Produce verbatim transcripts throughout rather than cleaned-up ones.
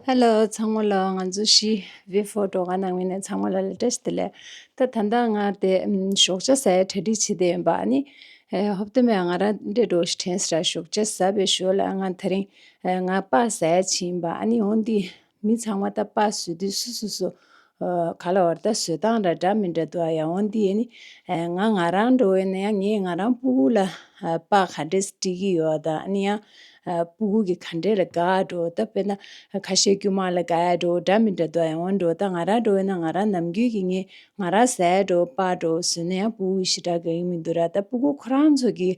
ཧེ་ལོ། ཚང་མ་ལ་ང་ཚོ་ཤི་བི་ཕོར་ཌོ་ག་ནང་མི་ནས་ཚང་མ་ལ་ལ་བཀྲ་ཤིས་བདེ་ལེགས། ད་ད་ལྟ་ང་དེ་ཨམ་ཞོགས་ཇ་ཟ་ཡ་གྲ་སྒྲིག་བྱེད་དེ་ཡིན་པ། ཨ་ནི་ཨེ་ཧོབ་ཏེ་མེད། ང་རང་འདྲེ་འགྲོ་ཞིག་དྲན་སྲ་ཞོགས་ཇ་ཟ་བའི་ཞོར་ལ་ང་དེ་རིང་ཨེ་ང་སྤགས་ཟ་ཡ་ཕྱིན་པ། ཨ་ནི་འོན་ཏེ་མི་ཚང་མ་ད་སྤགས་བཟོས་དུས་སུ་སུ་སུ་ཨ་ག་ལ་བར་ད་བཟོས་སྟངས་ར་འདྲ་མི་འདྲ་འདུག་ཡ། འོན་ཏེ་ཨ་ནི་ཨེ་ང་ང་རང་འགྲོ་བས་ན་ཡང་ངས་ང་རང་སྤུ་གུ་ལ་ཨ་སྤགས་ག་འདྲས་སྤྲད་ཀྱི་ཡོད་དང་། ཨ་ནི་ཡང་ཨ་སྤུ་གུ་གི་ག་འདྲས་ལ་དགའ་འགྲོ། ད་དཔེར་ན་ཁ་ཤས་དཀྱུས་མ་ལ་དགའ་ཡ་འགྲོ་འདྲ་མི་འདྲ་འདུག་ཡ། འོན་འགྲོ་ད་ང་རང་འགྲོ་བས་ན་ང་རང་ནམ་རྒྱུན་གྱི་ངས་ང་རང་ཟས་འགྲོ་སྤགས་འགྲོ་བཟོས་ན་ཡང་སྤུ་གུ་ཞེ་དྲག་དགའ་གི་མི་འདུག་ར། ད་སྤུ་གུ་ཁོ་རང་ཚོ་གི་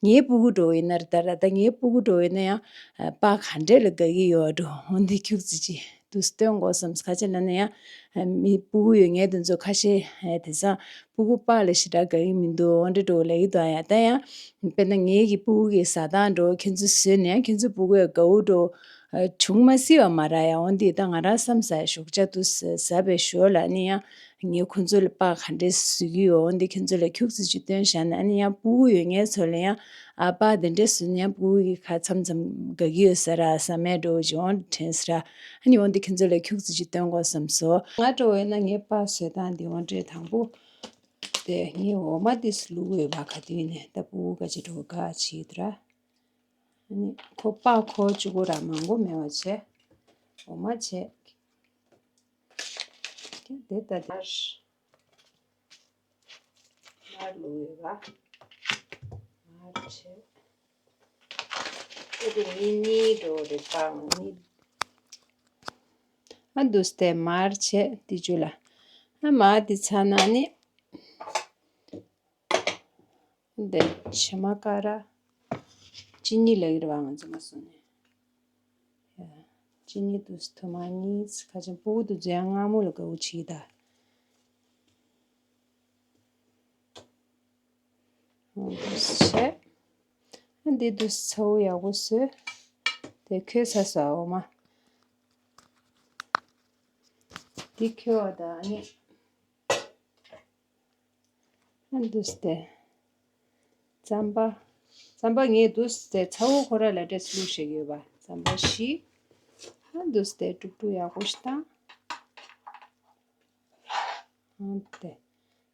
ངའི་སྤུ་གུ་འགྲོ་ཡིན་ན་ར་ད་ར་ད་ངའི་སྤུ་གུ་འགྲོ་ཡིན་ན་ཡང་ཨ་སྤགས་ག་འདྲས་ལ་དགའ་གི་ཡོད་འགྲོ། འོན་ཏེ་ཁྱུག་ཙི་ཅིག་དུ་སྟོན་དགོས་བསམ། ག་ཅི་ལབ་ན་ཡང་ཨ་མི་སྤུ་གུ་ཡོད་མཁན་དེ་ཚོ་ཁ་ཤས་ཨ་དེང་སང་སྤུ་གུ་སྤགས་ལ་ཞེ་དྲག་དགའ་གི་མི་འདུག་འོན་ཏེ་འགྲོ་ལབ་ཀྱི་འདུག་ཡ། ད་ཡང་དཔེར་ན་ངེད་ཀྱི་སྤུ་གུ་གི་ཟ་སྟངས་འགྲོ་ཁྱེད་ཚོ་བཟོས་ནས་ཁྱེད་ཚོ་སྤུ་གུ་ཡ་དགའ་བོ་འགྲོ་ཨ་བྱུང་མ་སྲིད་པ་མ་རེད་ཡ། འོན་ཏེ་ད་ང་རང་བསམ་ས་ཞོགས་ཇ་དུ་ཟ་བའི་ཞོར་ལ་ནི་ཡང་ངས་ཁོ་ཚོ་ལ་སྤགས་ག་འདྲས་བཟོ་གི་ཡོད། འོན་ཏེ་ཁྱེད་ཚོ་ལ་ཁྱུག་ཙམ་ཅིག་སྟོན་བཞག་ན། ཨ་ནི་ཡང་སྤུ་གུ་ཡོད་མཁན་ཚོ་ལ་ཡང་ཨ་སྤགས་དེ་འདྲས་བཟོས་ན་ཡང་སྤུ་གུ་གི་ཁ་མཚམས་མཚམས་དགའ་གི་ཡོད་ས་ར་བསམ་མེད་འགྲོ་ཅིག་འོང་དྲན་ས་ར། ཨ་ནི་འོན་ཏེ་ཁྱེད་ཚོ་ལ་ཁྱུག་ཙམ་ཅིག་སྟོན་དགོས་བསམ་སོང་། ང་འགྲོ་བས་ན་ངའི་སྤགས་བཟོས་སྟངས་འདི་འོང་འདྲས་དང་པོ། དེ་ངའི་འོ་མ་དེ་སུ་བླུགས་ཡོད་པ་ག་དུས་ནས་ད་སྤུ་གུ་ག་ཅིག་འགྲོ་ག་བྱེད་དུ་ར། ཨ་ནི་ཁོ་སྤགས་ཁོ་གཅིག་པོ་ར་མང་པོ་མེད་པ་བྱས། འོ་མ་བྱས། དེ་ལྟ་དེར་མར་བླུགས་ཡོད་པ། མར་བྱས། ཁོ་དེ་གཉིས་གཉིས་འགྲོ་རེད་པ་གཉིས། ཨ་འདུག་སྟེ་མར་བྱས་དེ་ཅུ་ལ། ཨ་མར་དེ་ཚ་ན་ནི། འདི་བྱེ་མ་ཀ་ར། ཅི་ནི་ལ་ཡིར་བ་ང་ཚོ་མ་སོང་ནས། ཡ། ཅི་ནི་དུས་ཐོ་མ་གཉིས་ཁ་ཅན་པོ་དུ་རྫས་སྔ་མོ་ལ་དགའ་བོ་བྱེད་ད། འདུག་བྱས། འདི་དུས་ཚ་བོ་ཡག་པོ་བཟོས། དེ་ཁོལ་ཚ་ས་འོ་མ། འདི་ཁོལ་བ་ད་ནི། ཨ་འདུག་སྟེ། རྩམ་པ། རྩམ་པ་ངས་འདུག་སྟེ་ཚ་བོ་ཁོ་ར་ལ་འདྲེས་བླུགས་བཞག་ཡོད་པ། རྩམ་པ་བཞི། ཨ་འདུག་སྟེ་དཀྲུག་དཀྲུག་ཡག་པོ་ཞིག་བཏང་། ཨ་དེ།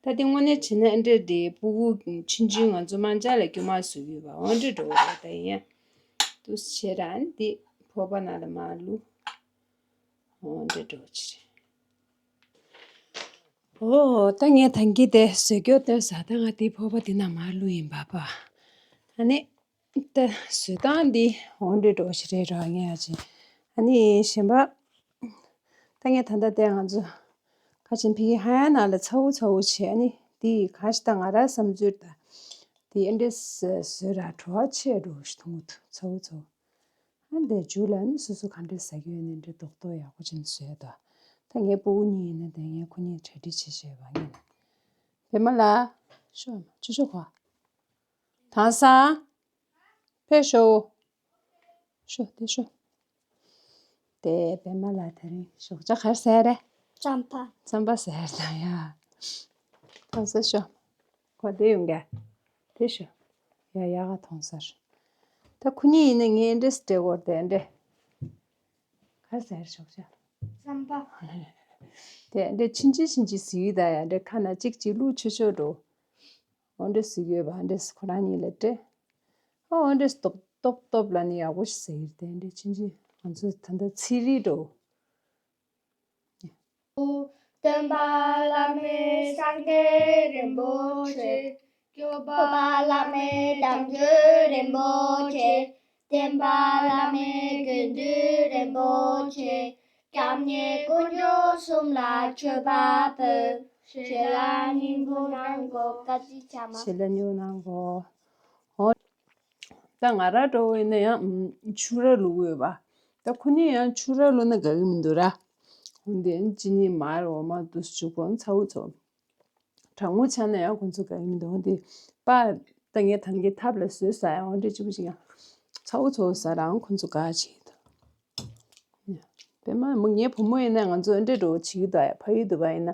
ད་དེ་དངོས་གནས་བྱས་ན་ཨ་འདྲེ་དེ་སྤུ་གུ་ཆུང་ཆུང་ང་ཚོ་དམར་འབྱར་ལ་སྐྱོ་མ་བཟོ་ཡོད་པ་འོ་འདྲེ་འགྲོ་རེད། ད་ཡིན་ཡང་། འདུག་སེ་བྱས་ར་ཨ་ནི་དེ་ཕོར་པ་ནང་ལ་མར་བླུགས། འོ་འདྲེ་འགྲོ་ཅི་རེད། ཨོ། ད་ངས་ཐང་གི་དེ་བཟོས་སྐྱོ་སྟོན་ས། ད་ང་དེའི་ཕོར་པ་དེ་ནང་མར་བླུགས་ཡིན་པ་པ། ཨ་ནི། ད་བཟོས་སྟངས་འདི་འོ་འདྲེ་འགྲོ་ཞིག་རེད་ར་ངས་ཨ་ཅེ། ཨ་ནི་གཞན་པ། ད་ངས་ད་ལྟ་དེ་ང་ཚོ། ཁ་ཆེན་ཕི་གི་ཧ་ཡ་ནང་ལ་ཚ་བོ་ཚ་བོ་བྱས་ཨ་ནི་དེ་ག་ཞིག་ད་ང་ར་བསམ་ཚུལ་ད། དེ་ཨེ་འདྲེ་བཟོས་ར་བྲོ་བ་ཆེ་འགྲོ་ཞིག་མཐོང་གི་འདུག་ཚ་བོ་ཚ་བོ། ཨ་འདི་མཇུག་ལ་ནི་སོ་སོ་ག་འདྲས་ཟ་གི་ཡོད་ནི་འདྲ་རྡོག་རྡོག་ཡག་པོ་ཅན་བཟོས་ད། ད་ངའི་སྤུ་གུ་གཉིས་ཡིན་ན་དེ་ངས་ཁོ་གཉིས་གྲ་སྒྲིག་བྱེད་བྱས་པ་ངས། བེ་མ་ལ། ཤོ་ཆུ་ཤོ་ག་དང་སང་། ཕེ་ཤོ། ཤོ་དེ་ཤོ། དེ་བེ་མ་ལ་དེ་རིང་ཞོགས་ཇ་གར་ཟས་རེད། རྩམ་པ། རྩམ་པ་ཟས་རེད་ད་ཡ། དང་སང་ཤོ། ཁོ་དེ་ཡོང་ག་དེ་ཤོ། ཡ་ཡ་ག་མཐོང་སར། ད་ཁོ་གཉིས་ཡིན་ན་ངས་འདྲེ་སྤྲད་དགོས་དེ་འདྲེ། ག་ཟེར་ཆོག་ཆ། རྩམ་པ། དེ་འདྲེ་ཕྱིན་ཅི་ཕྱིན་ཅི་ཟིག་ཡོད་ད་ཡ་འདྲེ་ཁ་ན་གཅིག་གཅིག་བླུགས་ཆོག་ཆོག་འགྲོ། འོ་འདྲེ་ཟིག་ཡོད་པ་འདྲེ་ཁོ་རང་གཉིས་ལ་སྤྲད། ཨ་འོ་འདྲེ་སྟོབ་སྟོབ་སྟོབ་ལ་ནི་ཡག་པོ་ཞིག་ཟེར་དེ་འདྲེ་ཕྱིན་ཅི་ང་ཚོ་ད་ལྟ་ཚི་རི་འགྲོ། སྟོན་པ་བླ་མེད་སངས་རྒྱས་རིན་པོ་ཆེ། སྐྱོབ་པ་བླ་མེད་དམ་ཆོས་རིན་པོ་ཆེ། བསྟན་པ་བླ་མེད་དགེ་འདུན་རིན་པོ་ཆེ། སྐྱབས་གནས་དཀོན་མཆོག་གསུམ་ལ་མཆོད་པ་ཕུལ། ཞལ་ལག་སྙིང་པོ་གནང་དགོས། བཀའ་དྲིན་ཆེ་མ། ཞལ་ལག་སྙིང་པོ་གནང་དགོས། འོ། ད་ང་ར་འགྲོ་བས་ན་ཡང་ཆུ་ར་བླུགས་ཡོད་པ། ད་ཁོ་གཉིས་ཡང་ཆུ་ར་བླུགས་ན་དགའ་གི་མི་འདུག་ར། འོན་ཏེ་ཅི་ནི་མར་འོ་མ་དུས་བཅུག་གོ་ཚ་བོ་ཚོ། གྲང་མོ་ཆགས་ན་ཡང་ཁོ་ཚོ་དགའ་གི་མི་འདུག་འོན་ཏེ་པ། ད་ངས་ད་ནི་ཐབ་ལ་བཟོས་ཟ་ཡང་འོ་འདྲ་གཅིག་པུ་ཅིག་ཡང་། ཚ་བོ་ཚ་བོ་ཟ་རང་ཁོ་ཚོ་དགའ་བྱེད་ཀྱི་འདུག་བེ་མ་མོ་ངའི་བུ་མོ་ཡིན་ན་ང་ཚོ་འདྲེ་འགྲོ་བྱེད་ཀྱི་འདུག་ཡ། ཕ་ཡུལ་དུ་བ་ཡིན་ན་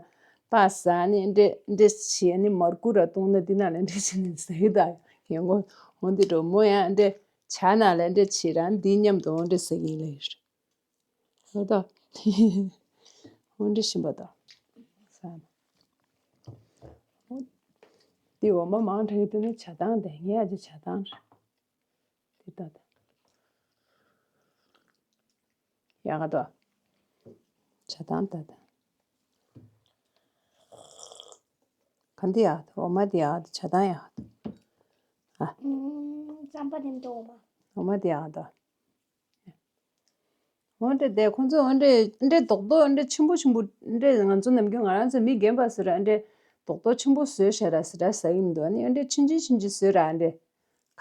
པ་ཟ་ནི་འདྲེ་འདྲེ་བྱེད་ནི་མར་ཁུ་ར་བཏུང་ན་འདི་ན་ལ་འདྲེ་བྱེད་ནི་ཟ་ཡི་འདུག་ཡ། ངས་ངོ་འོ་འདི་འགྲོ་མོ་ཡང་འདྲེ་བྱ་ན་ལ་འདྲེ་བྱེད་རང་འདི་མཉམ་དུ་འོ་འདྲེ་ཟ་གི་ལ་ཡོད། ད་ད། འོ་འདྲ་ཞིམ་པ་ད། ས། འདི་འོ་མ་མང་དྲགས་ཀྱི་འདུག་ན་ཇ་ཐང་དེ་ངས་ཨ་ཅེ་ཇ་ཐང་རེད། འདི་ད་ད། ཡག་ག་ད། ཇ་ཐང་ད་ད། ག་འདི་ཡག་ད། འོ་མ་འདི་ཡག་ད། ཇ་ཐང་ཡག་ད། ཨ། ཨུམ། རྩམ་པ་འདི་འདུག་འོ་མ། འོ་མ་འདི་ཡག་ད། འོ་འདྲ་དེ་ཁོང་ཚོ་འོ་འདྲ་འདྲ་རྡོག་རྡོག་འདྲ་ཆེན་པོ་ཆེན་པོ་འདྲ་ང་ཚོ་ནམ་རྒྱུན་ང་རང་ཚོ་མི་རྒན་པ་ཟེར་ར་འདྲ་རྡོག་རྡོག་ཆེན་པོ་བཟོས་བཞག་ར་ཟེར་ར་ཟ་གི་མི་འདུག་ཨ་ནི་འོ་འདྲ་ཆུང་ཆུང་ཆུང་ཆུང་བཟོས་ར་འདྲ་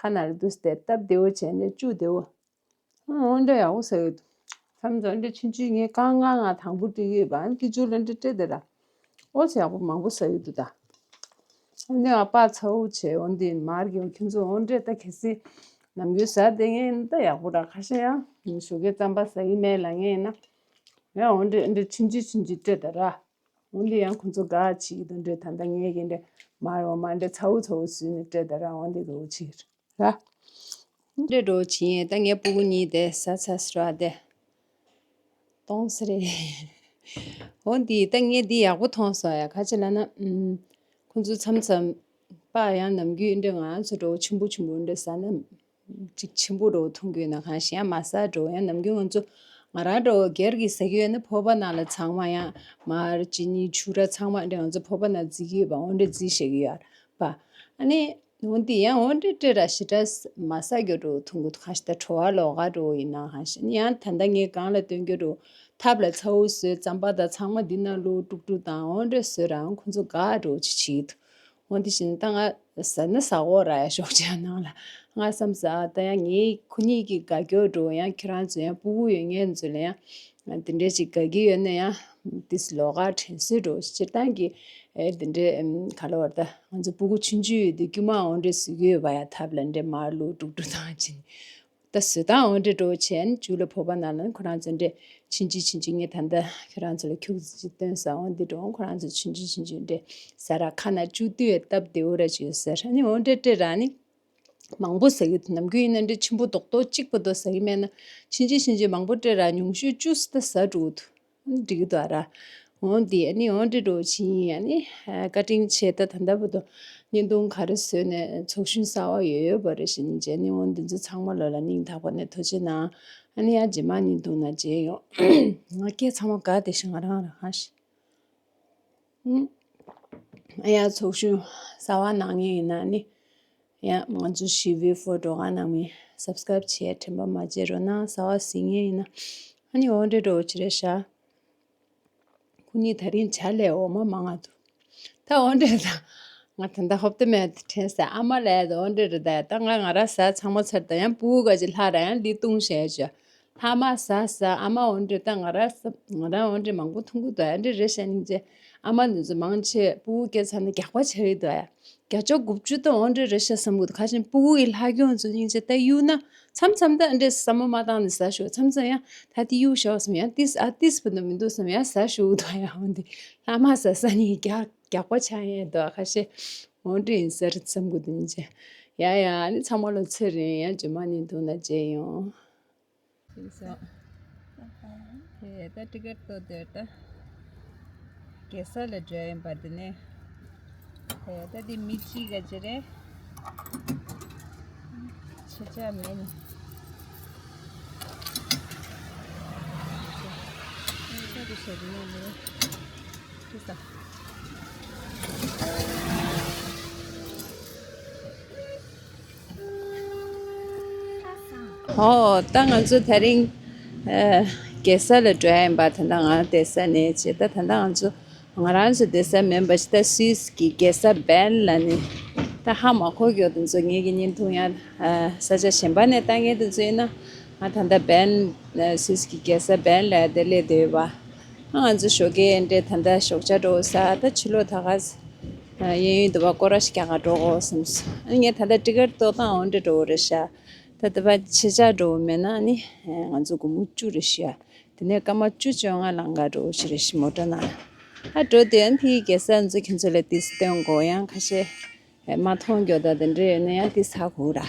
ཁ་ནང་ལ་འདུག་སྟེ་སྟབས་བདེ་བོ་བྱས་ནས་བཅུག་བདེ་བོ། འོ་འདྲ་ཡག་པོ་ཟ་གི་འདུག་མཚམས་མཚམས་འདྲ་ཆུང་ཆུང་ངས་རྐང་ལྔ་ལྔ་དང་པོ་སྤྲད་ཀྱི་ཡོད་པ་ཨ་ནི་སྐྱིད་ཆུ་ལ་འདྲ་སྤྲད་དེ་ར། ཨོ་ཙི་ཡག་པོ་མང་པོ་ཟ་ཡི་འདུག་ད། ཨ་ནི་ཨ་ཕ་ཚ་བོ་བྱས་འོ་འདི་མར་གྱི་ཁྱོད་ཚོ་འོ་འདྲས་ད་གལ་སྲིད་ནམ་རྒྱུན་ཟ་བསྡད་མཁན་ཡིན་ན་ད་ཡག་པོ་ར་ཁ་ཤས་ཡང་ཞོགས་ཀས་རྩམ་པ་ཟ་གི་མེད་ལབ་མཁན་ཡིན་ན་ཡང་འོ་འདྲས་འདྲས་ཆུང་ཆུང་ཆུང་ཆུང་སྤྲད་ད་ར། འོ་འདི་ཡང་ཁོ་ཚོ་དགའ་བྱེད་ཀྱི་འདུག་འདྲས་ད་ལྟ་ངས་ཀྱི་འདྲས་མར་འོ་མ་འདྲས་ཚ་བོ་ཚ་བོ་བཟོས་ནས་སྤྲད་ད་ར་འོ་འདི་དགའ་བོ་བྱེད་ཀྱི་ར། འདྲེ་འགྲོ་བྱིན་ཡས་ད་ངའི་སྤུ་གུ་གཉིས་དེ་ཟ་ཚ་ཟེར་བ་དེ། གཏོང་ས་རེད། འོ་འདི་ད་ངས་འདི་ཡག་པོ་མཐོང་སོང་ཡ་ག་ཅི་ལབ་ན། ཨུམ། ཁོང་ཚོ་མཚམས་མཚམས་པ་ཡང་ནམ་རྒྱུན་འདྲེ་ང་ཚོ་འགྲོ་ཆེན་པོ་ཆེན་པོ་འདྲེ་ཟ་ན། ཅིག་ཆེན་པོ་འགྲོ་མཐོང་གི་ཡོད་ན་གང་ཞིག་ཡང་མ་ཟ་འགྲོ་ཡང་ནམ་རྒྱུན་ང་ཚོ་ང་རང་འགྲོ་སྒེར་གྱི་ཟ་གི་ཡོད་ན་ཕོར་པ་ནང་ལ་ཚང་མ་ཡང་མར་ཅི་ནི་ཆུ་ར་ཚང་མ་འདྲེ་ང་ཚོ་ཕོར་པ་ནང་བརྫིས་ཀྱི་ཡོད་པ་འོ་འདྲེ་བརྫིས་བཞག་གི་ཡོད་པ། ཨ་ནི། འོ་འདི་ཡང་འོ་འདྲེ་སྤྲད་ར་ཞེ་དྲག་མ་ཟ་རྒྱུ་འགྲོ་ཐུང་གུ་གང་ཞིག་ད་བྲོ་བ་ལོག་ག་འགྲོ་ཡིན་ན་གང་ཞིག་ཡང་ད་ལྟ་ངས་གང་ལ་སྟོན་རྒྱུ་འགྲོ་ཐབ་ལ་ཚ་བོ་བཟོས་རྩམ་པ་དང་ཚང་མ་འདི་ན་བླུག་དཀྲུག་དཀྲུག་དང་འོ་འདྲེ་བཟོས་རང་ཁོ་ཚོ་དགའ་འགྲོ་ཅི་བྱེད་འདུག་འོ་འདི་བཞིན་ད་ང་ཟ་ན་ཟ་འོ་ར་ཡ་ཞོག་ཅག་ནང་ལ་ང་བསམ་ཟ་ད་ཡང་ངའི་ཁོ་གཉིས་ཀྱི་དགའ་སྐྱོ་འགྲོ་ཡང་ཁྱེད་རང་ཚོ་ཡང་སྤུ་གུ་ཡོད་ངས་ཚོ་ལ་ཡང་། འདི་འདྲས་ཅིག་དགའ་གི་ཡོད་ན་ཡང་། ཏིས་ལོགས་ཀ་དྲན་གསོས་འགྲོ་སྤྱིར་བཏང་གི་ཨེ་འདི་འདྲས་ཨེམ་ག་ལ་བར་ད་ང་ཚོ་སྤུ་གུ་ཆུང་ཆུང་ཡོད་དུས་དཀྱུས་མ་འོ་འདྲས་བཟོ་གི་ཡོད་པ་ཡ་ཐབ་ལ་འདྲས་མར་བླུག་དཀྲུག་དཀྲུག་བཏང་ཕྱིན། ད་བཟོ་སྟངས་འོ་འདྲས་འགྲོ་བྱས་ནས་མཇུག་ལ་ཕོར་པ་ནང་ལ་ཁོ་རང་ཚོ་འདྲས་ཆུང་ཆུང་ཆུང་ཆུང་ངས་ད་ལྟ་ཁྱོད་རང་ཚོ་ལ་ཁྱུག་ཙམ་ཅིག་སྟོན་ས་འོ་འདི་འགྲོ་ཁོ་རང་ཚོ་ཆུང་ཆུང་ཆུང་ཆུང་འདྲས་ཟ་ར་ཁ་ན་བཅུག་དུས་སྟབས་བདེ་བོ་ར་ཅིག་ཡོད་ཟེར་ཨ་ནི་འོ་འདྲས་སྤྲད་ར་ཨ་ནི། མང་པོ་ཟ་གི་འདུག་ནམ་རྒྱུན་ཡིན་ན་འདྲ་ཆེན་པོ་རྡོག་རྡོག་གཅིག་པོ་དོ་ཟ་གི་མེད་ན་ཕྱིན་ཅི་ཕྱིན་ཅི་མང་པོ་སྤྲད་ར་ཉུང་ཤོས་བཅུ་ཙམ་ད་ཟ་འགྲོ་གི་འདུག་འགྲིག་གི་འདུག་ཨ་ར། འོ་འདི་ཨ་ནི་འོ་འདྲ་འགྲོ་ཕྱིན་ཡིན་ཨ་ནི་བཀའ་དྲིན་ཆེ་ད་ད་ལྟ་བར་དུ་བརྙན་ཐུང་ག་རེ་བཟོས་ནས་ཚོགས་ཞུན་གསར་བ་ཡོད་ཡོད་པ་རེད་ཞེས་ནི་བྱས་ནི་འོ་འདི་ཚོ་ཚང་མ་ལོ་ལ་སྙིང་ཐག་པ་ནས་ཐུགས་རྗེ་གནང་ཨ་ནི་ཡང་རྗེས་མ་བརྙན་ཐུང་ནང་མཇལ་ཡོང་ང་སྐད་ཚང་མ་དགའ་བདེ་ཞིང་ང་རང་རང་ཧ་ཞིག་ཨ་ཡ་ཚོགས་ཞུ་གསར་བ་གནང་མཁན་ཡིན་ན་ནི། ཡ་ང་ཚོ་ཞི་བའི་ཕོ་འགྲོ་ག་ནང་མི་སབ་སི་ཀ་རབ་བྱས་དྲན་པ་མ་བརྗེད་རོགས་གནང་གསར་བ་གཟིགས་མཁན་ཡིན་ན། ཨ་ནི་འོ་འདྲེ་འགྲོ་ཅི་རེད་ཤག་ཁོ་གཉིས་ད་རིང་ཇ་ལས་འོ་མ་མང་ང་འདུག་ད་འོ་འདྲེ་ད་ང་ད་ལྟ་ཧོབ་ཏེ་མེད་དྲན་ས་ཨ་མ་ལས་ད་འོ་འདྲེ་རེད་ད་ད་ང་ང་ར་ཟ་ཚང་མ་ཚར་ད་ཡང་སྤུ་གུ་ག་ཅི་ལྷ་ར་ཡང་ལི་ཏུང་བྱས་ཅོ། ལྷ་མ་ཟ་ཟ་ཨ་མ་འོ་འདྲེ་ད་ང་ར་ཟ་ང་རང་འོ་འདྲེ་མང་པོ་འཐུང་གི་འདུག་ཨ་འདྲེ་རེ་བཤད་ནིང་ཅེ་ཨ་མ་འདི་ཚོ་མང་ཆེ་སྤུ་གུ་སྐྱེ་ཚར་ན་རྒྱགས་པ་བྱེད་ཀྱི་འདུག་ཨ་བརྒྱ་ཆ་དགུ་བཅུ་ད་འོ་འདྲེ་རེ་བཤད་བསམ་གི་འདུག་ཁ་ཆེན་སྤུ་གུ་གི་ལྷ་སྐྱོང་ཚོ་སྙིང་ཅེ་ད་གཡུག་ན་མཚམས་མཚམས་ད་ཨ་འདྲེ་བསམ་བློ་མ་བཏང་ནས་ཟ་ཤོག་མཚམས་མཚམས་ཡང་ད་དེ་གཡུག་ཤོག་བསམ་ཡང་ཏིས་ཨ་ཏིས་བུ་འདུག་མི་འདུག་བསམ་ཡང་ཟ་ཤོག་གི་འདུག་ཨ་ཡ་འོ་འདི་ལྷ་མ་ཟ་ས་ནི་རྒྱགས་རྒྱགས་པ་ཆགས་ཡས་འདུག་ཁ་ཤས་འོ་འདྲེ་ཡིན་ཟེར་བསམ་གི་འདུག་སྙིང་ཅེ་ཡ་ཡ་ཨ་ནི་ཚང་མ་ལོ་ཚེ་རིང་ཡང་རྗེས་མ་ནི་འདུག་ན་མཇལ་ཡོང་། ཅེས་སོ། ཨེ་ད་ཊི་ཀེ་ཊི་ཏོ་དེ་ད། རྒྱལ་ས་ལ་འགྲོ་ཡིན་པ་དེ་ནས། ཨེ་ད་དེ་མི་གཅིག་ག་ཅི་རེད། ཆེ་ཆ་མེད་ནི། ཆེ་ཆ་དེ་ཞེ་དྲག་མེད་ནི། ཅེས་སོ། ཨོ་ད་ང་ཚོ་དེ་རིང་ཨ་རྒྱལ་ས་ལ་འགྲོ་ཡ་ཡིན་པ་ད་ལྟ་ང་བསྡད་ས་ནས་བྱས་ད་ད་ལྟ་ང་ཚོ་ང་རང་ཚོ་བསྡད་ས་མིན་པ་ཞིག་ད་སུད་སི་གི་རྒྱལ་ས་བྷན་ལ་ནི་ད་ཧ་མ་གོ་གི་ཡོད་དེ་ཚོ་ངེད་ཀྱི་བརྙན་ཐུང་ཡང་ཨ་ས་ཆ་གཞན་པ་ནས་ལྟ་མཁན་དེ་ཚོ་ཡིན་ན་ང་ད་ལྟ་བྷན་སུད་སི་གི་རྒྱལ་ས་བྷན་ལ་བསྡད་སླེབས་བསྡད་ཡོད་པ། ང་ཚོ་ཞོགས་ཀས་འདྲེ་ད་ལྟ་ཞོགས་ཇ་འགྲོ་ས་ད་ཕྱི་ལོགས་ད་ག་ཡིན་ཡིན་འདུག་པ་སྐོར་ར་ཞིག་རྒྱག་ག་འགྲོ་དགོས་བསམ་སོང་། ཨ་ནི་ངས་ད་ལྟ་ཊི་ཀེ་ཊི་ཏོག་ཏང་འོ་འདྲ་འགྲོ་གི་རེད་ཤག་ད་ལྟ་བ་ཆེ་ཆ་འགྲོ་མེད་ན་ཨ་ནི་ང་ཚོ་སྒོར་མོ་བཅུ་རེད་ཤག་དེ་ནས་སྐར་མ་བཅུ་བཅོ་ལྔ་ལང་ག་འགྲོ་ཞིག་རེད་ཤག་མོ་ཊ་ནང་ཨ་འགྲོ་དེ་ཨ་ནི་ཕི་གེ་ས་ང་ཚོ་ཁྱེད་ཚོ་ལ་ཏིས་སྟོན་དགོས་ཡང་ཁ་ཤས་མ་མཐོང་རྒྱུ་ད་དེ་འདྲ་ཡོད་ན་ཡང་ཏིས་ཧ་གོ་ར་ཨ་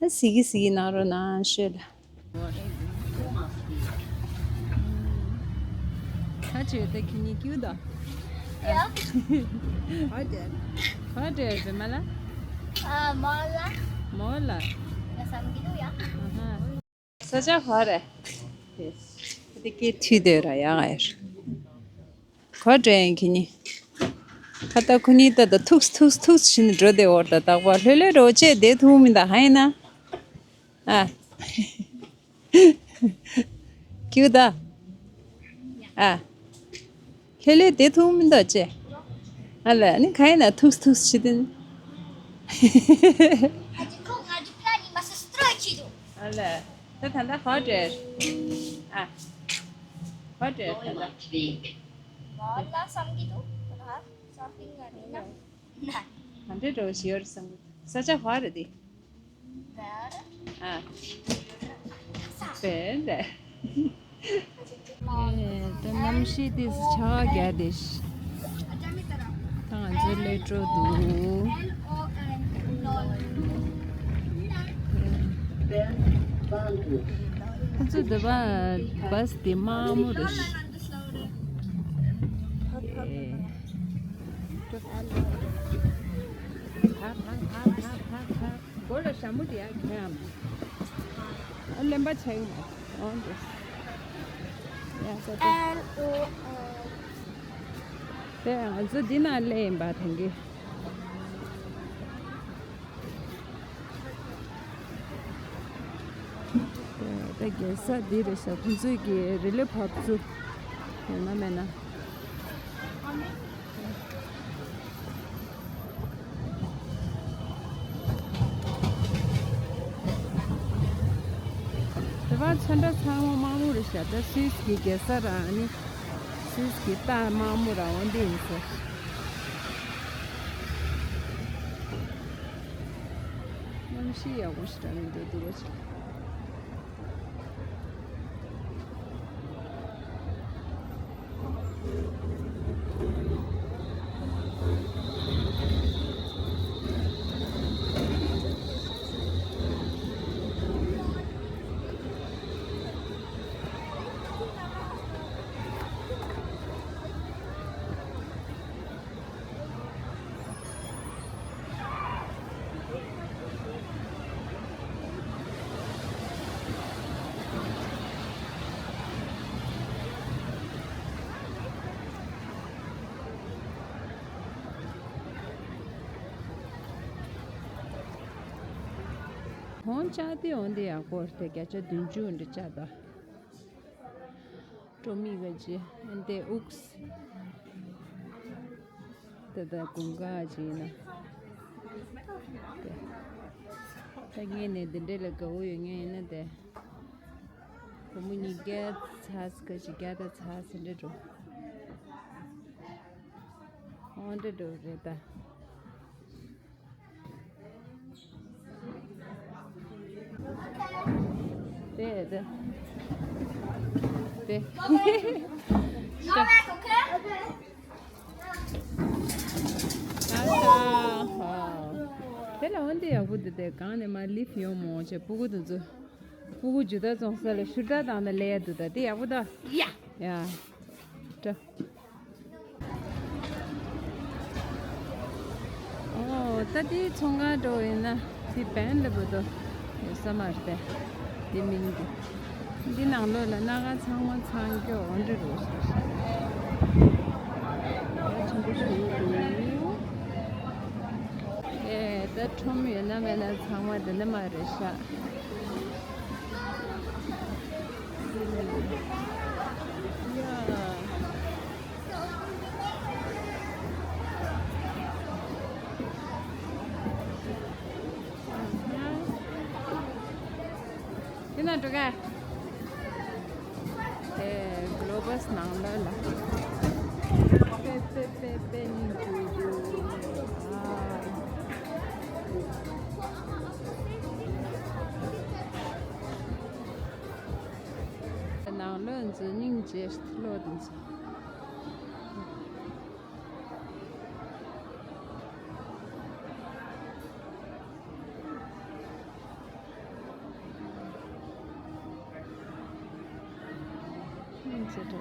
གཟིགས་གི་གཟིགས་གི་གནང་རོགས་གནང་ཤོད་ལ། ཅེས་ད་ཁྱི་ཉི་ཀྱུ་ད། ཡ། ཧ་ཏེ། ཧ་ཏེ་བེ་མ་ལ། ཨ་མ་ལ། མ་ལ། ཡ་སམ་གི་དུ་ཡ། ཨ་ཧ། ས་ཆ་ཧ་རེ། དེ་དེ་ཀི་ཐུ་དེ་ར་ཡ་ང་ཡར། གོ་དྲན་གི་ནི། ཁ་ཏ་ཁུ་ནི་ཏ་ཏ་ཐུགས་ཐུགས་ཐུགས་ཕྱིན་འགྲོ་དེ་འོར་ཏ་རྟག་པ་ལྷོད་ལྷོད་འགྲོ་ཅེས་དེ་ཐུག་མི་ད་ཧ་ཡིན་ན། ཨ། ཀྱུ་ད། ཨ། ལྷོད་ལྷོད་དེ་ཐུག་མི་ད་ཅེས། ཨ་ལ་ནི་ཁ་ཡིན་ན་ཐུགས་ཐུགས་ཕྱི་དིན། ཨ་ལ། ད་ད་ད་ཧོ་ཊེལ། ཨ། ཧོ་ཊེལ་ད་ད། ང་ལ་བསམ་གྱི་འདུག་ང་ཤོ་པིང་ག་ནས་ན། ན། ག་འདྲ་འདྲ་བོ་ཞིག་ཡོད་རེད་བསམ་གྱི་འདུག་ས་ཆ་ཧོ་རེད་དེ། ཨ། བེ་རེད། ད་གནམ་གཤིས་དེ་ཆར་པ་རྒྱག་བསྡད་ཤག་ད་ང་ཚོ་སླེབས་འགྲོ་འདུག་ཁོ་ཚོ་འདི་པ་བཱས་དེ་དམར་མོ་རེད་ཤག་སྒོ་ལ་ཞྭ་མོ་དེ་ཡང་གྱོན་ཡ་མ། ཨ་གླེན་པ་ཆགས་ཀྱི་མ་རེད། འོང་འགྲོ། ཡ་ས་དེ། L O L། དེ་ང་ཚོ་འདི་ན་སླེབས་ཡིན་པ་དེང་གི། དེ་རྒྱལ་ས་འདི་རེད་ཤག་ཁོང་ཚོའི་གི་རི་ལི་བབས་ཚུལ་ཡོད་ན་མེད་ན། དེ་བར་ཚོན་ཁྲ་ཚང་མ་དམར་མོ་རེད་ཤག་ད་སུད་སི་གི་རྒྱལ་ས་རང་ནི་སུད་སི་གི་རྟ་དམར་མོ་རང་འོ་འདི་ཡིན་ཟེར། གནམ་གཤིས་ཡག་པོ་ཞིག་རང་ཡིན་འདུག་འདུག་པ་ཅིག་ཧོན་ཅག་དེ་འོན་ཏེ་ཡག་པོ་རེད་དེ་བརྒྱ་ཆ་བདུན་ཅུ་འདྲ་ཅག་ད། ཀྲོ་མི་ག་ཅི་ཨན་ཏེ་ཨུགས། ད་ད་དགུན་ཁ་ཅི་ཡིན་ན། ད་ངས་ནས་འདི་འདྲས་ལ་དགའ་བོ་ཡོད་ངེས་ཡིན་ན་དེ། བུ་མོ་གཉིས་བརྒྱ་ཚ་ས་ག་ཅི་བརྒྱ་ད་ཚ་ས་འདྲ་འགྲོ། ཨོ་འདྲ་འགྲོ་རེད་ད། དེ་དེ། དེ། དེ་ལ་འོན་ཏེ་ཡག་པོ་འདུག་དེ་གང་ནས་མ་ལིབ་ཡོང་མོ་བྱས་སྤུ་གུ་དེ་ཚོ། སྤུ་གུ་ཇུ་ད་བཙོང་ས་ལ་ཤུར་ད་བཏང་ནས་སླེབས་ཡ་འདུག་ད་དེ་ཡག་པོ་ད། ཡ། ཡ། ཏྲ། ཨོ་ད་དེའི་ཚོང་ཁང་འགྲོ་ཡིན་ན་དེ་བན་ལ་བུ་དོ་ཡོད་ས་མ་རེད་དེ། དེ་མིན་གི། འདི་ནང་ལོགས་ལ་སྣ་ཁ་ཚང་མ་ཚང་སྐྱོ་འོ་འདྲ་རུ་ཤར། ཡ་ཆེན་པོ་ཞིག་འདུག་ཨེ་ད་ཁྲོམ་ཡོད་ན་མེད་ན་ཚང་མ་འདི་འདྲ་མ་རེད་ཤག་དེ་ན་འགྲོ་ག་ཨེ་གློ་བས་ནང་ལོགས་ལ་པེ་པེ་པེ་པེ་ནི་འགྲོ་འགྲོ། ཨ། ནང་ལོགས་འཛུལ་སྙིང་རྗེ་ལོ་དེ་ཚོ། སྙིང་རྗེ་འགྲོ།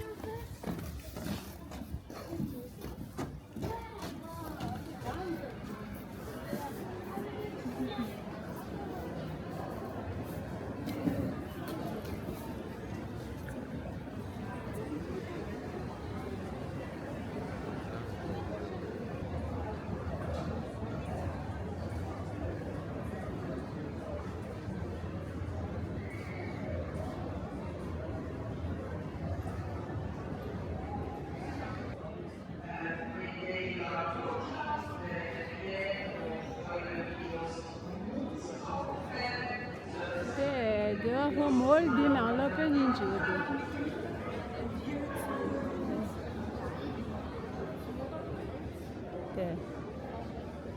དེ་དེ་བ་ཧོ་མོལ་འདི་ནང་ལ་དཔེ་སྙིང་རྗེ་པོ་འདུག་དེ།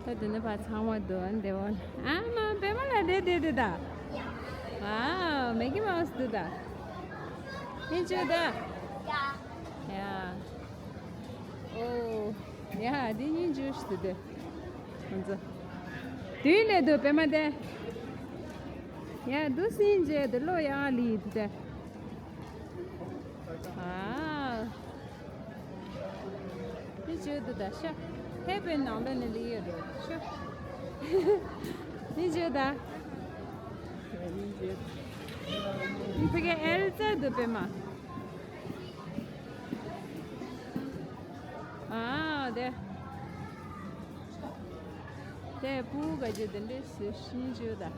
ད་དེ་ནས་ཕར་ཚང་མ་འདུག་འདི་བ། ཨ་མ་པད་མ་ལགས་འདི་འདི་འདི་ད། ཨ་མེ་ཀི་མའོ་སི་འདུག་ད། སྙིང་རྗེ་པོ་ད། ཡ། ཨོ། ཡ་འདི་སྙིང་རྗེ་པོ་ཞིག་འདུག་དེ། ཁོང་ཚོ། དུས་ལས་འདུག་པད་མ་དེ། ཡ་འདུག་སེ་བྱས་དེ་བློ་ཡག་ལི་འདུག་དེ། ཨ། མི་བྱོས་འདུག་ད་ཤ། ཧེ་པེ་ནང་ལོགས་ནས་ལི་ཡོད་རེད་ཤ། མི་བྱོས་ད། མི་བྱོས། མི་ཕ་གི་ཨེལ་ཙར་འདུག་པད་མ། ཨ་དེ། དེ་སྤུ་གུ་ག་ཅི་དེ་འདྲས་ཞིག་ཤིང་བཅུ་དང་།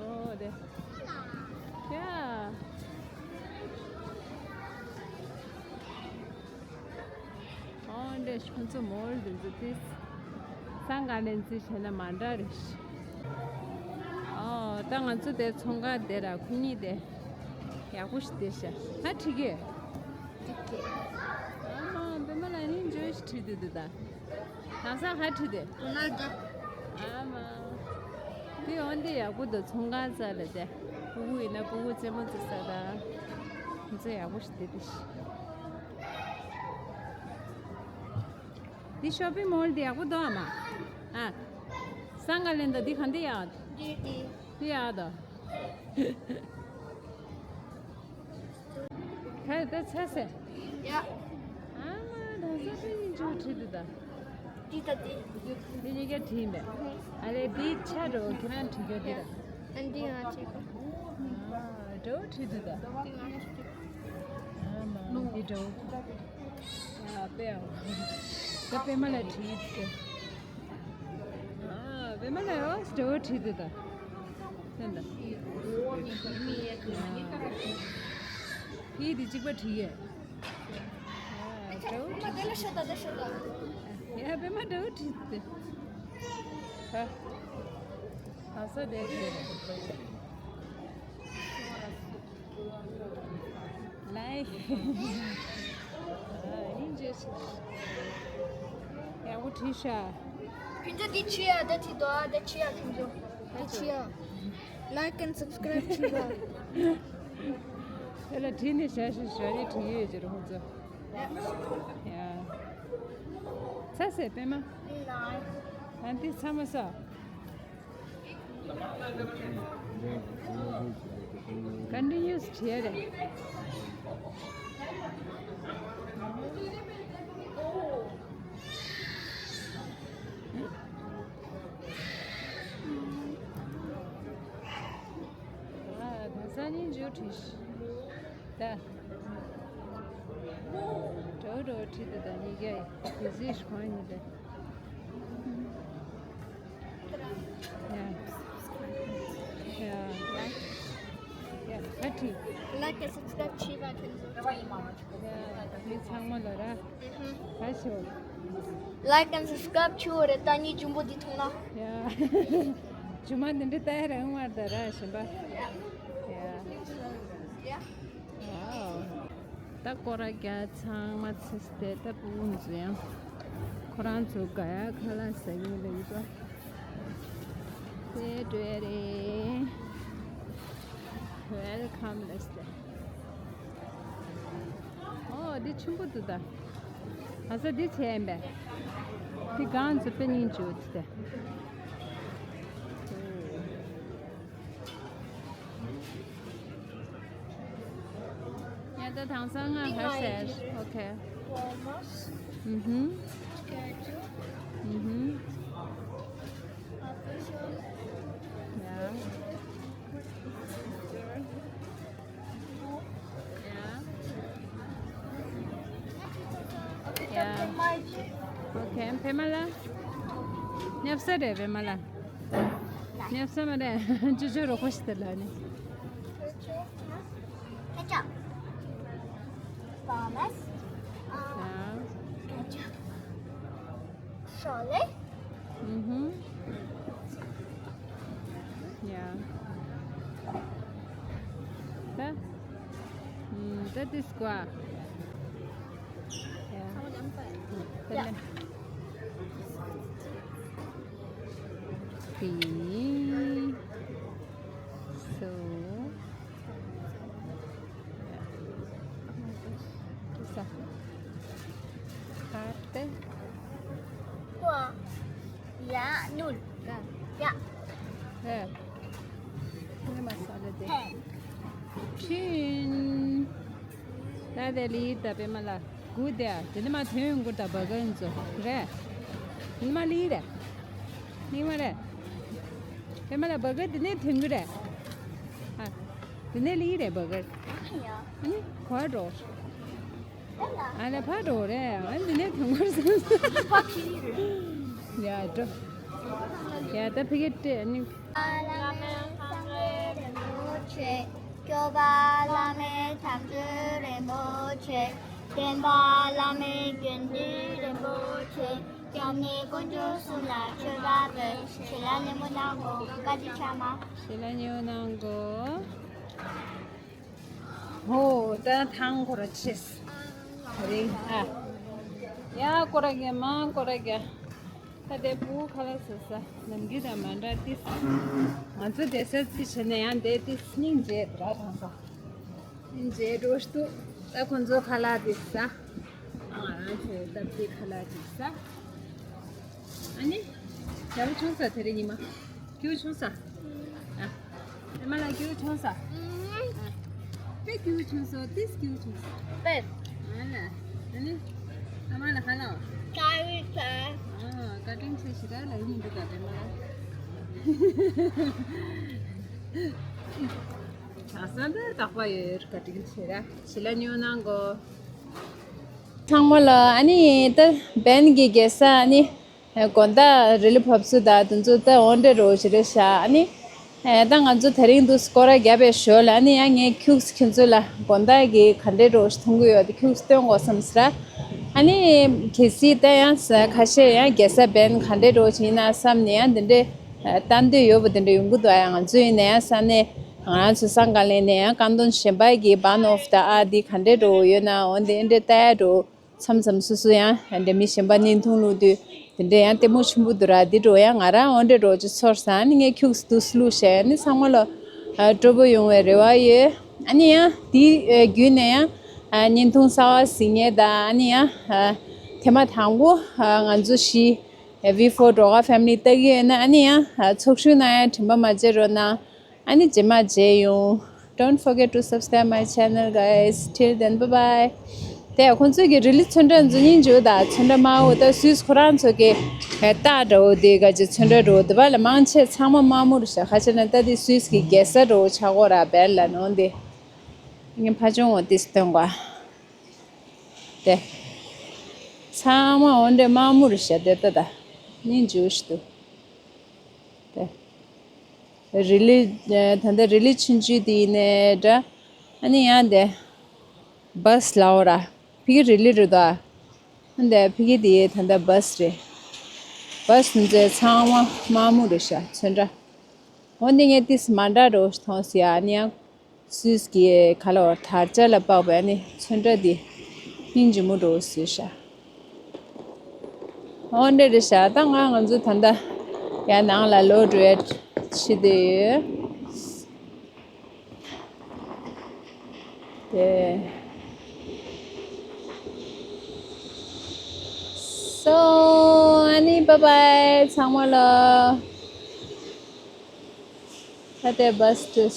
ཨོ་དེ། ཡ། ཨོ་འདྲས་ཁོང་ཚོ་མོལ་དེ་ཚོ་དེ། སང་ག་ལེན་རྩིས་བྱས་ན་མ་འདྲ་རེད། ཨོ་ད་ང་ཚོ་དེ་ཚོང་ཁང་དེ་ར་ཁོ་གཉིས་དེ། ཡག་པོ་ཞིག་བསྡད་ཤག་ཧ་ཁྲིད་གི། ཨ་མ་པད་མ་ལགས་ནི་འཇོ་ཞིག་ཁྲིད་དུ་འདུག་ད། དེང་སང་ཧ་ཁྲིད་དེ། རོ་ནལ་ཌོ། ཨ་མ། དེ་འོན་ཏེ་ཡག་པོ་འདུག་ཚོང་ཁང་རྩ་ལ་དེ། སྤུ་གུ་ཡིན་ན་སྤུ་གུ་རྩེད་མོ་རྩེ་ས་དང་། ཁོང་ཚོ་ཡག་པོ་ཞིག་བསྡད་དེ་ཤག་འདི་ཤོ་པིང་མོལ་འདི་ཡག་པོ་འདུག་ཨ་མ། ཨ། སང་ག་ལེན་ད་འདི་ག་འདི་ཡག་འདི་འདི། འདི་ཡག་འདུག་ཁ་ད་ཚ་སེ། ཡ། ཨ་མ་ད་ཚ་སེ་ཡིན་ཅུ་ཁྲིད་དུ་ད། འདི་ད་འདི། འདི་གཉིས་ཀ་ཁྲིད་མེད། ཨ་ལེ་འདི་ཆ་འགྲོ་ཁྱེད་རང་ཁྲིད་རྒྱུ་འདི་ར། ཨ་འདི་ང་ཁྲིད་གོ། ཨ་འགྲོ་ཁྲིད་དུ་ད། འདི་ང་ཁྲིད། ཨ་མ་འདི་འགྲོ། ཨ་པེ་ཨ། ད་པད་མ་ལ་ཁྲིད་དུ། ཨ་པད་མ་ལ་ཡོ་སི་འགྲོ་ཁྲིད་དུ་ད། ད་ད། ཨ། ཕི་འདི་གཅིག་པ་ཁྲིད་ཡས། ཨ་འགྲོ་ཁྲིད། ཡ་པད་མ་འགྲོ་ཁྲིད་དུ། ཧ། ཧ་ས་དེ་ཁྲིད། ལའི། ཨ་ཡིན་ཅེས། ཡག་པོ་བྲིས་ཤག་ཕུན་ཚོགས་འདི་ཆི་ཡ་ད་ཅི་དོ་ཨ་ད་ཆི་ཡ་ཕུན་ཚོགས་འདི་ཆི་ཡ། Like and subscribe བྱེད་པ། དེ་ལ་བྲིས་ནས་བཞག་ཤིག་ཞོ་རེ་བྲིས་ཡོད་ཅེས་རོ་ཁོ་ཚོ། ཡ། ཚ་སེ་པད་མ། ཨ་འདི་ཚ་མ་ས། Continuous བྱས་རེད། ཨ་ད་སང་ཉིན་འཇུ་བྲིས། ད། འགྲོ་འགྲོ་ཁྲིད་དེ་ད་ཉིས་བརྒྱ་ཡི་གཟིགས་གོང་ཉིད་དེ། ཡ། ཡ། ཡ་ཁ་ཁྲིད། Like and subscribe བྱེད་པ་ཁྱེད་ཚོ། ཡ་མི་ཚང་མ་ལ་ར། ཧུམ། ཁ་ཤོ། Like and subscribe བྱེད་འོ་རེད་ད་ཉིད་འཇུམ་པོ་འདི་མཐོང་ན། ཡ། ཇུ་མ་འདི་འདྲི་ལྟ་ཡ་རང་མར་ད་ར་ཞིམ་པ། ཡ། ཡ། ད་སྐོར་ར་རྒྱག་ཚང་མ་ཚེས་ཏེ་ད་ཕྲུ་གུ་ཚོ་ཡང་ཁོ་རང་ཚོ་ག་ཡ་ཁ་ལག་ཟ་གི་ཡོད་ལ་ཡོད་པ། དེ་འགྲོ་ཡ་རེད། Welcome ལབ་སྟེ། ཨོ་འདི་ཆེན་པོ་འདུག་ད། ཨ་ས་འདི་བྱས་ཡིན་པས། འདི་སྒང་ཚོ་དཔེ་སྙིང་རྗེ་པོ་འདུག་ད། ཡ་ད་དེང་སང་ང་ཧར་སེར། ཨོ་ཁེ། ཨུ་ཧུམ། ཨུ་ཧུམ། ཡ། ཡ། ཡ། ཨོ་ཁེ། ཕེ་མ་ལ། ཉབ་ས་རེད་ཕེ་མ་ལ། ཉབ་ས་མ་རེད། ཅོ་ཅོ་རོ་ཁོ་ཤི་ད་ལ་ནི། Ketchup. Thomas. ཡ། Ketchup. Shirley. ཨུ་ཧུམ། ཡ། ད། ཨུམ། ད་དེ་སྐོར། ཡ། ད་ནི། དེ་ནི། སོ། ས། ཁ་ཏེ། ཀོ། ཡ། ནུལ། ཡ། ཧེ། ཧེ་མ་ས་ལ་དེ། ཧེ། ཕྲིན། ད་དེ་ལི་ད་པེ་མ་ལ་གུ་དེ་ཨ་དེ་ནི་མ་ཐོན་ཡོང་གུ་ད་བ་གན་ཚོ་རེད། དེ་ནི་མ་ལི་རེད། ནི་མ་རེད། པེ་མ་ལ་བ་གན་དེ་ནི་ཐོན་གུ་རེད། ཨ། དེ་ནས་ལི་རེད་བ་གར། ཨ་ནི་གོ་འགྲོ། ཨ་ནི་ཕ་འགྲོ་རེད། ཨ་ནི་དེ་ནས་ཐང་གར་སོང་། ཡ་འགྲོ། ཡ་ད་ཕི་གེ་ཏྲེ་ཨ་ནི། སྐྱོབ་པ་བླ་མེད་དམ་ཆོས་རིན་པོ་ཆེ། འདྲེན་པ་བླ་མེད་དགེ་འདུན་རིན་པོ་ཆེ། སྐྱབས་གནས་དཀོན་མཆོག་གསུམ་ལ་མཆོད་པ་འབུལ། ཞལ་ལག་མཉེས་པོ་གནང་དགོས། བཀའ་དྲིན་ཆེ་མ། ཞལ་ལག་མཉེས་པོ་གནང་དགོས། ཧོ། ད་ཐང་ཁོ་ར་ཆེས། རེད་ཨ། ཡ་ཀོ་ར་གེ་མ་ཀོ་ར་གེ། ད་དེ་བུ་ཁ་ལག་ཟ་ས་ནམ་རྒྱུན་དང་མ་འདྲ་ཏིས། ང་ཚོ་དེ་སར་ཅི་བྱེད་ན་ཡང་དེ་ཏིས་སྙིང་རྗེ་དྲ་དང་ས། སྙིང་རྗེ་འགྲོ་ཤི་འདུག་ད་ཁོ་ཚོ་ཁ་ལག་དེ་ཟ། ང་རང་ཚོའི་སྟབས་བདེ་ཁ་ལག་ཅིག་ཟ། ཨ་ནི། རྒྱལ་པོ་ཆུང་ས་དེ་རིང་ཉི་མ། སྐྱིད་པོ་ཆུང་ས། ཨ། ཨ་མ་ལགས་སྐྱིད་པོ་ཆུང་ས། ཨ། དཔེ་སྐྱིད་པོ་ཆུང་སོང་། ཏིས་སྐྱིད་པོ་ཆུང་སོང་། དཔེ། ཨ་ལ། ཨ་ནི། ཨ་མ་ལགས་ཧ་ལོ། ཀ་རི་ཀ་ཨ། བཀའ་དྲིན་ཆེ་ཞེ་དྲག་ལབ་ཀྱི་མི་འདུག་ག་དེ་མ་ལ། ཆ་ས་འདི་དག་པ་ཡོད། བཀའ་དྲིན་ཆེ་ར། ཞི་ལ་ཉོ་གནང་གོ། ཚང་མ་ལ་ཨ་ནི་ད་བན་གྱི་རྒྱལ་ས་ཨ་ནི་དགོན་བདག་རི་ལི་བབས་སུ་ད་དུ་ཚོ་ད་འོན་ཏེ་རོ་ཞི་རེ་ཤ་ཨ་ནི་ད་ང་ཚོ་དེ་རིང་དུ་སྐོར་ར་རྒྱབ་པའི་ཞོར་ལ་ཨ་ནི་ཡང་ངས་ཁྱུགས་ཁྱོད་ཚོ་ལ་དགོན་བདག་གི་ག་འདྲའི་རོ་ཞིག་མཐོང་གི་ཡོད་དེ་ཁྱུགས་སྟོན་དགོས་བསམ་སི་ར། ཨ་ནི་གལ་སྲིད་ད་ཡང་ཁ་ཤས་ཡང་རྒྱལ་ས་བན་ག་འདྲའི་རོ་ཞིག་ཡིན་ན་བསམ་ནས་ཡང་དེ་འདྲའི་ལྟ་འདོད་ཡོད་པ་དེ་འདྲ་ཡོང་གི་འདུག་ཡང་ང་ཚོ་ཡིན་ན་ཡང་ས་གནས། ང་རང་ཚོ་སང་ག་ལེན་ནས་ཡང་ཀ་འདོན་གཞན་པ་གི་བན་ཨོ་ཕ་ད་ཨ་འདི་ག་འདྲའི་འགྲོ་ཡོད་ན་འོན་ཏེ་འདྲའི་ལྟ་ཡ་འགྲོ་མཚམས་མཚམས་སོ་སོ་ཡང་འདྲ་མི་གཞན་པ་བརྙན་ཐུང་བླུགས་དུས་དེ་འདྲ་ཡང་ལྟད་མོ་ཆེན་པོ་འདུག་ར། འདི་འགྲོ་ཡང་ང་རང་འོན་ཏེ་འགྲོ་ཅི་ཚོར་སང་ནི་ངས་ཁྱུགས་སུ་དུས་བླུགས་བྱས་ནི་ཚང་མ་ལོ་སྤྲོ་པོ་ཡོང་བའི་རེ་བ་ཡོད། ཨ་ནི་ཡང་དེའི་བརྒྱུད་ནས་ཡང་བརྙན་ཐུང་གསར་བ་གཟིགས་མཁན་དང་ཨ་ནི་ཡང་ཐེངས་མ་དང་པོ་ང་ཚོ་བཞི་བི་ཕོར་འགྲོ་ག་ཕེ་མི་ལི་ལྟ་གི་ཡོད་ན་ཨ་ནི་ཡང་ཚོགས་ཞུགས་གནང་ཡ་དྲན་པ་མ་བརྗེད་རོགས་གནང་། ཨ་ནི་རྗེས་མ་མཇལ་ཡོང་། Don't forget to subscribe my channel, guys. Till then, bye bye. དེ་ཁོང་ཚོས་ཀྱི་རི་ལི་ཚོན་ཁྲ་འཛུལ་སྙིང་རྗེ་པོ་དང་ཚོན་ཁྲ་དམར་པོ་དང་སུད་སི་ཁོ་རང་ཚོ་གི་རྟགས་འདྲ་བོ་དེ་ག་ཅི་ཚོན་ཁྲ་འདྲ་བོ་དེ་བ་ལ་མང་ཆེ་ཚང་མ་དམར་མོ་རུ་བཞག་ཁ་ཆེ་ན་ལྟ་དེ་སུད་སི་གི་རྒྱལ་ས་འདྲ་བོ་ཆགས་གོ་ར་བེར་ལ་ནོ་འདི་ངས་ཕ་ཆུང་བོ་དེ་སྟོན་གོ། དེ་ཚང་མ་འོ་འདྲ་དམར་མོ་རུ་བཞག་དེ་ལྟ་ད་སྙིང་རྗེ་པོ་ཞིག་འདུག་དེ། རི་ལི། ད་ལྟ་རི་ལི་ཆུང་ཆུང་དེ་ཡིན་ནའི་འདྲ། ཨ་ནི་ཡང་དེ། བྷ་སི་ལའོ་ར། ཕི་གི་རི་ལི་རི་དོ། ཨ་འདི་ཕི་གི་དེ་ད་ལྟ་བྷ་སི་རེད། བྷ་སི་ཚོན་ཚོན་ཚང་མ་དམར་མོ་རེད་ཤག་ཚོན་ཁྲ། འོ་འདི་ངས་ཏིས་མ་འདྲ་རོ་མཐོང་སི་ཨ་ནི་ཡང་། སུས་ཀྱི་ཁ་ལོ་དར་ཆ་ལ་དཔག་པའི་ནི་ཚོན་ཁྲ་འདི་སྙིང་རྗེ་མོ་འགྲོ་བཟོས་ཤག་འོ་འདྲ་རེད་ཤག་ད་ང་ང་ཚོ་ད་ལྟ་ཡར་ནང་ལ་ལོག་འགྲོ་ཡ་ཆེད་དུ་ཡོད། དེ། སོ། ཨ་ནི་བཱའི་བཱའི་ཚང་མ་ལ། ད་ལྟའི་བཱས་དེ།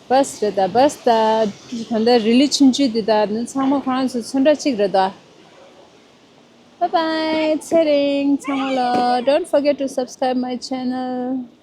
བཱས་རེད་ད་བཱས་ད། ད་ལྟ་རི་ལི་ཆུང་ཆུང་འདི་དག་ནི་ཚང་མ་ཁོ་རང་ཚོའི་ཚོན་ཁྲ་གཅིག་རེད་ད། བཱའི་བཱའི། ཚེ་རིང་ཚང་མ་ལ། Don't forget to subscribe my channel.